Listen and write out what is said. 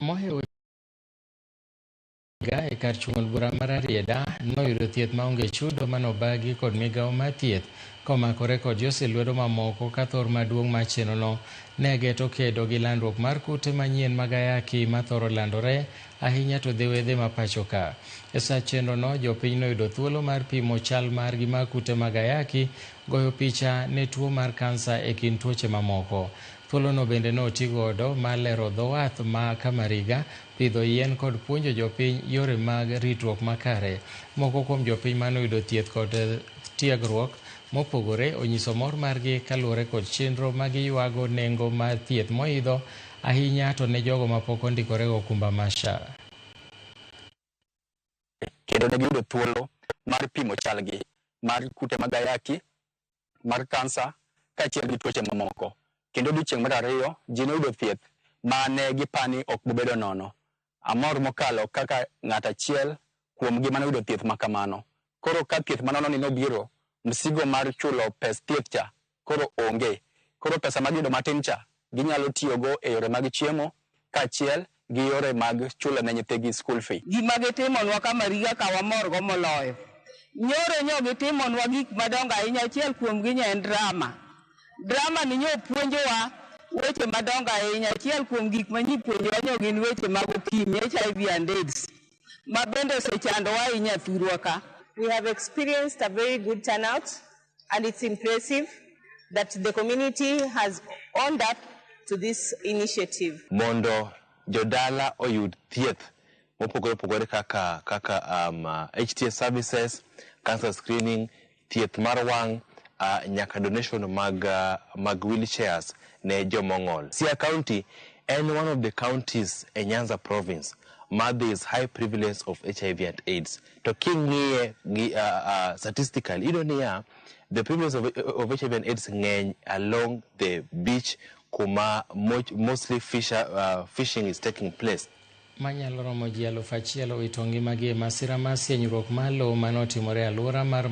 Mohewo higa e kar chung' od bura ma Rarieda noyudo thieth maonge chudo manobagi kod migawo mar thieth komakore kod josil lwedo mamoko ka thor maduong' mar chenrono ne geto kedo gi landruok mar kute manyien mag ayaki mathoro landore ahinya to dhewedhe ma pacho ka. E sa chenrono, jopiny noyudo thuolo mar pimo chal margi mar kute mag ayaki, goyo picha ne tuo mar kansa e kind tuoche mamoko. Thuolono bende notigodo mar lero dho wath ma Kamariga, pidho yien kod puonjo jopiny yore mag ritruok makare. Moko kuom jopiny mane oyudo thieth kod tiegruok mopogore onyiso mor margi kaluwore kod chenro ma giywago nengo mar thieth moidho ahinya to ne jogo mapok ondikore go okumba mar SHA. Kendo ne giyudo thuolo mar pimo chalgi mar kute mag ayaki, mar kansa kaachiel gi tuoche mamoko. Kendo odiechieng' mar ariyo, ji noyudo thieth ma ne gipani ok bobedo nono. Amor mokalo kaka ng'at achiel kuomgi mane oyudo thieth ma kamano. Koro ka thieth manono ni nobiro, msigo mar chulo pes thieth cha koro onge. Koro pesa ma giyudo matin cha ginyalo tiyogo e yore mag chiemo kaachiel gi yore mag chulo ne nyithigi school fee. Gima gitimonwa ka Mariga ka wamorgo moloyo. Nyoro nyo gitimonwa gik madongo ahinya, achiel kuomgi nyo en drama. Drama ni nyo puonjowa weche madongo ahinya, achiel kuom gik ma nyi puonjowa nyo gin weche mag okimi, HIV and AIDS, ma bende osechandowa ahinya thurwa ka. We have experienced a very good turnout and it's impressive that the community has owned up to this initiative. Mondo jodala oyud thieth mopogore opogore kaka kaka HTS services, cancer screening, thieth mar wang' nyaka donation mag wheelchairs ne jomong'ol. Siaya County en one of the counties e Nyanza province ma there is high prevalence of HIV and AIDS. To king'iye gi statistically, iyudo niya, the prevalence of HIV and AIDS ng'eny along the beach kuma mostly fishing is taking place. Manyalo romo ji 1000 owito ngimagi e masira mar sienyruok mar lowo mane otimore e alwora mar